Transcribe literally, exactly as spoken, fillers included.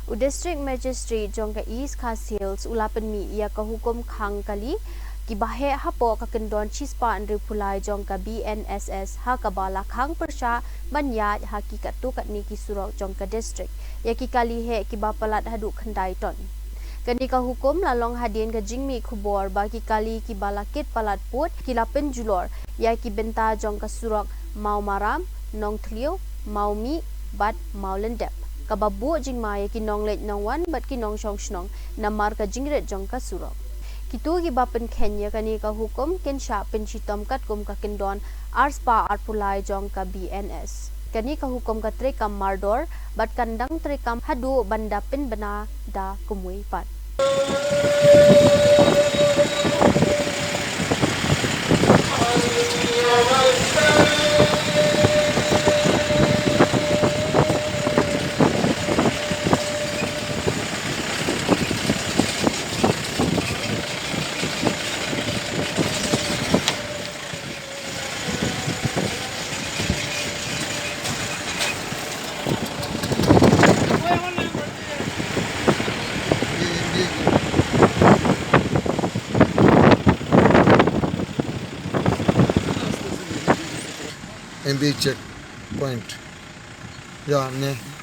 U District Magistrate jong ka East Khasi Hills u la pynmih ïa ka hukum khang kali kiba heh hapoh ka kyndon shispah hynriewphew lai jong ka B N S S, ha kaba la khang pyrshah ban ïaid ha ki katto katne ki surok jong ka district ïa ki kali heh kiba palat haduh khyndai ton. Kane ka hukum la long hadien ka jingmih khubor ba ki kali kiba la kit palat pud ki la pynjulor ïa ki bynta jong ka surok Mawmaram, Nongthliew, Mawmih bad Mawlyndep, kaba buh jingma ïa ki nongleit nongwan bad ki nongshong shnong namar ka jingrit jong ka surok. Kito kiba pynkheiñ ïa kane ka hukum kin shah pynshitom katkum ka kyndon arspah arphew lai jong ka B N S. Kane ka hukum ka treikam mardor bad kan dang treikam haduh ban da pynbna da kumwei pat. M B checkpoint. Ya, ne.